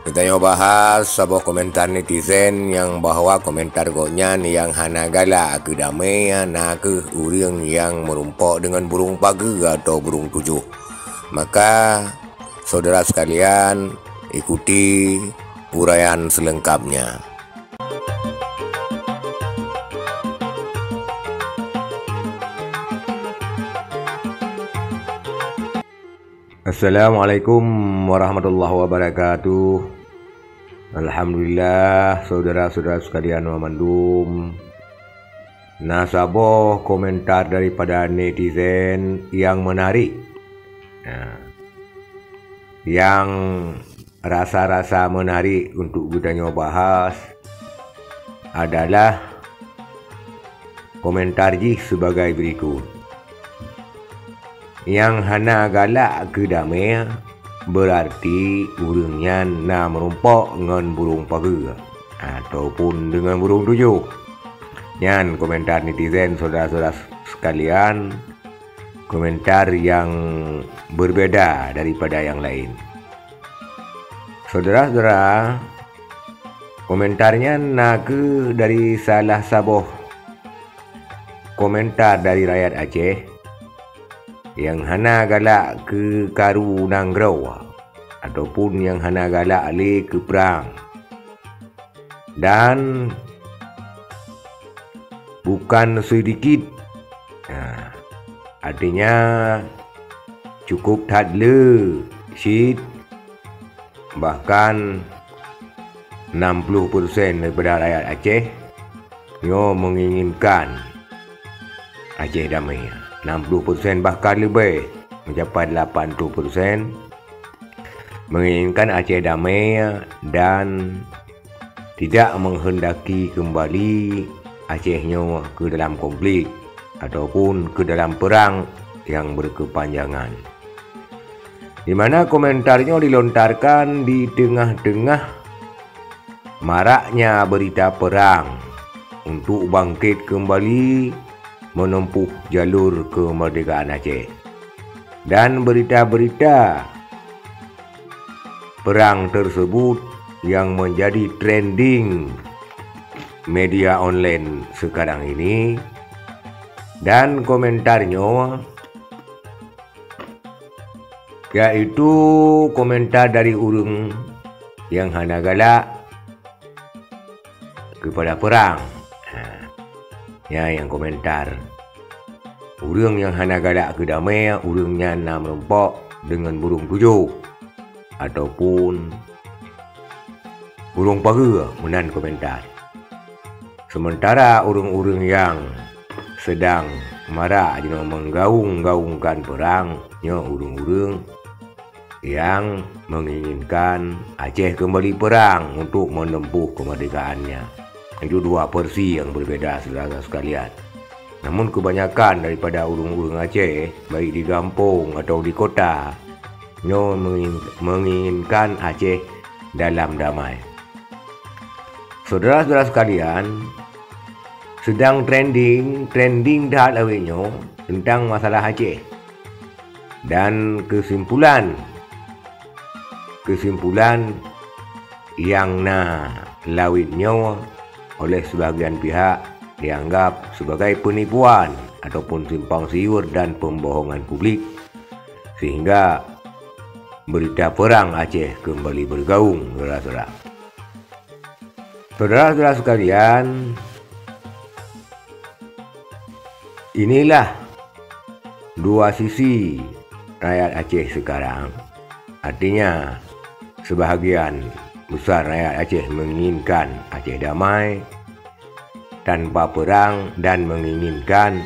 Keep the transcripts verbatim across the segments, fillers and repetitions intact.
Geutanyoe bahas saboh komentar netizen nyang bahwa komentar gobnyan nyang hana galak keu damé na kheueh ureuëng nyang meurumpok deungon burung pageue atau burung tujoh. Maka, syedara sekalian, ikuti uraian selengkapnya. Assalamualaikum warahmatullahi wabarakatuh. Alhamdulillah, syedara-syedara sekalian mandum. Na saboh komentar daripada netizen yang menarik. Nah, yang rasa-rasa menarik untuk geutanyoe bahas adalah komentar jih sebagai berikut. Nyang hana galak keu damé, beurarti ureuëng nyan na meurumpok ngon burung pageue ataupun deungon burung tujoh. Nyan komentar netizen, syedara-syedara sekalian, komentar yang berbeda daripada yang lain. Syedara-syedara, komentar nyan na kheueh dari salah saboh komentar dari rakyat Aceh nyang hana galak keu karu nanggroe ataupun nyang hana galak lé keu prang. Dan bukan sedikit. Nah, artinya cukup that le cit, bahkan enam puluh persen daripada rakyat Aceh nyoe menginginkan Aceh damai. Enam puluh persen bahkan lebih, mencapai lapan puluh persen menginginkan Aceh damai dan tidak menghendaki kembali Aceh nyoe ke dalam konflik ataupun ke dalam perang yang berkepanjangan. Di mana komentar nyoe dilontarkan di tengah-tengah maraknya berita perang untuk bangkit kembali menempuh jalur kemerdekaan Aceh. Dan berita-berita perang tersebut yang menjadi trending media online sekarang ini, dan komentar nyoe, yaitu komentar dari ureuëng yang hana galak kepada perang. Ha, nyan nyang komentar. Ureuëng nyang hana galak keu damai, ureuëng nyan na meurumpok deungon burung tujoh ataupun burung pageue, meunan komentar. Sementara ureuëng-ureuëng nyang sedang marak jinoe menggaung-gaungkan perang, nyoe ureuëng-ureuëng yang menginginkan Aceh kembali perang untuk menempuh kemerdekaannya. Itu dua versi yang berbeda, saudara sekalian. Namun kebanyakan daripada ureuëng-ureuëng Aceh, baik di gampông atau di kota, nyoe mengin-, menginginkan Aceh dalam damai. Saudara-saudara sekalian, sedang trending, trending that awet nyoe tentang masalah Aceh. Dan kesimpulan, kesimpulan nyang na lawet nyoe oleh sebahagian pihak dianggap sebagai penipuan ataupun simpang siur dan pembohongan publik, sehingga berita perang Aceh kembali bergaung, saudara-saudara. Saudara-saudara sekalian, inilah dua sisi rakyat Aceh sekarang. Artinya, sebahagian besar rakyat Aceh menginginkan Aceh damai, tanpa perang dan menginginkan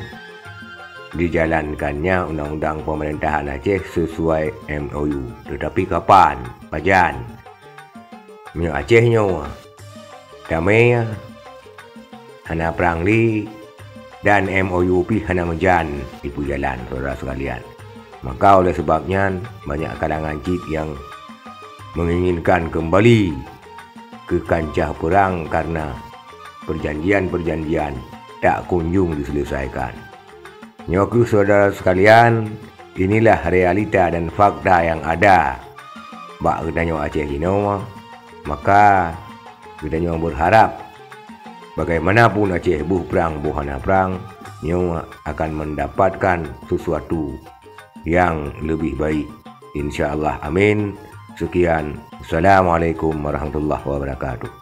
dijalankannya undang-undang pemerintahan Aceh sesuai M O U. Tetapi kapan? Pajan? Meunyoe Aceh nyoe damai, hana prang lé, dan M O U pih hana meujan jipeujalan, saudara sekalian. Maka oleh sebab nyan, banyak kalangan cit nyang menginginkan kembali ke kancah perang karena perjanjian-perjanjian tak kunjung diselesaikan. Nyoe kheueh, saudara sekalian, inilah realita dan fakta yang ada bak geutanyoe Aceh jinoe. Maka geutanyoe berharap, bagaimanapun Aceh boh prang boh hana prang, nyoe akan mendapatkan sesuatu yang lebih baik. Insya Allah, amin. Sekian. Assalamualaikum warahmatullahi wabarakatuh.